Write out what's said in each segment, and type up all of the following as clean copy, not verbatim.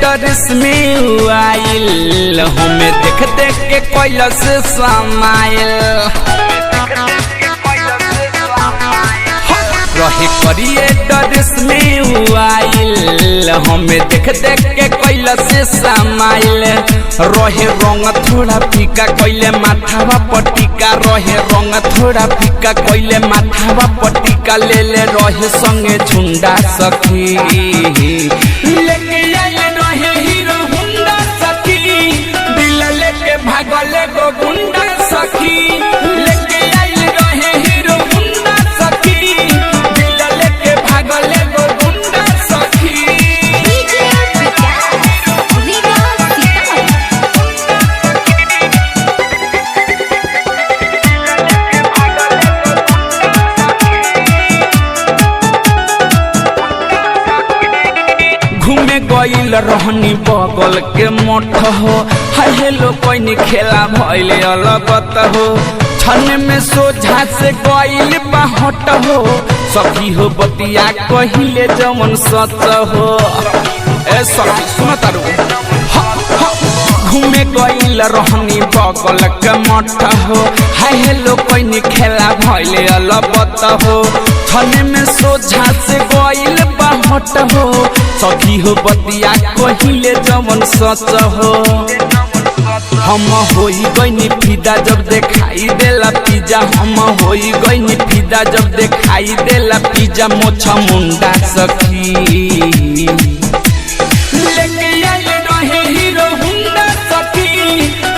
Dress में आइल, हमें देख देख के कैलस समाइल। रहे करिए ड्रेस में आइल, हमें देख देख के कैलस समाइल। रहे रंग थोड़ा फीका कैले माथावा पटिका, रहे रंग थोड़ा फीका कैले माथावा पटिका, ले ले रहे संगे झुंडा सखी। लेके आइल रहे हीरो हुंडा सखी, दिल लेके भागले गो गुंडा सखी। लेके आइल रहे हीरो हुंडा सखी, दिल लेके भागले गो गुंडा सखी। डीजे विकास रीगा सीतामढ़ी। घूमे गईल रहनी बगल के मठ हो, हाय हेलो कोई खेला भइले अलगत हो। छन में सोझा से गईल बाहट हो, सखी हो बतिया कहिले जमन सच हो। ए सखी सुन तारू, घूमे गईल रहनी बगल के मठ हो, हाय हेलो कोई खेला भइले अलबत हो। छने में सोझा से गईल बाहट हो, सखी हो बतिया कहिले जमन सच हो। हम होई गईनी फिदा जब देखाई देला पिज्जा, हम होई गईनी फिदा जब देखाई देला पिज्जा, मोछा मुंडा सखी। लेके आइल रहे हीरो हुंडा सखी,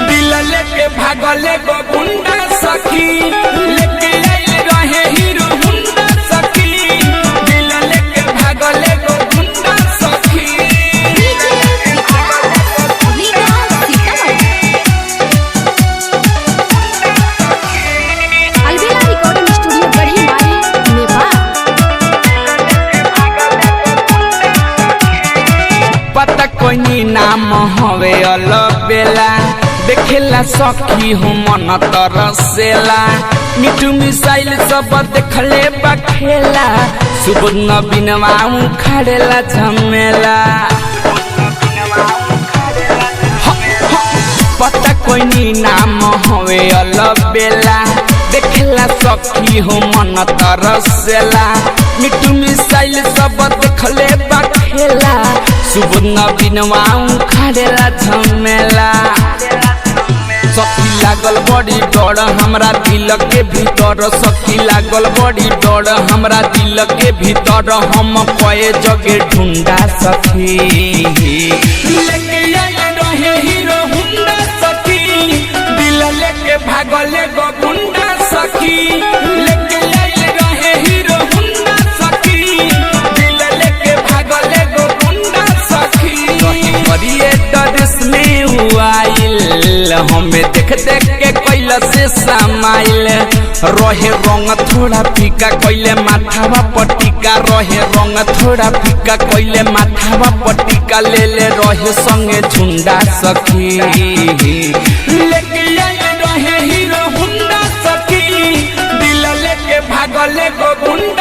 दिल लेके भागले गो गुंडा सखी। लेके आइल रहे हीरो हुंडा सखी, दिल लेके भागले गो गुंडा सखी। डीजे विकास रीगा सीतामढ़ी। अलबेला रिकॉर्डिंग स्टूडियो गढ़ीमाई नेपाल। पता कोई नाम हवे अलबेला, देखेला सखी हो मन तरसेला। मिठू मिसाइल सब देखले बखेला, सुबह बिनवा उखाड़ेला झमेला। पता कोई नाम हवे अलबेला, देखेला सखी हो मन तरसेला। मिठू मिसाइल सब देखले बखेला, सुबह बिनवा उखाड़ेला झमेला। सखी लागल बड़ी डर हमरा दिल के भीतर, सखी लागल बड़ी डर हमरा दिल के भीतर, हम कए जगे ढूंढा सखी। लेके आइल रहे हीरो हुंडा सखी, दिल लेके भागले गो गुंडा सखी। लेके आइल रहे हीरो हुंडा सखी, दिल लेके भागले गो गुंडा सखी। करिए ड्रेस में आइल, हमें देख देख के कैलस समाइल। रहे रंग थोड़ा फीका कैले माथावा पटिका, रहे रंग थोड़ा फीका कैले माथावा पटिका, ले ले रहे संगे झुंडा सखी। लेके आइल रहे हीरो हुंडा सखी, दिल लेके भागले गो गुंडा।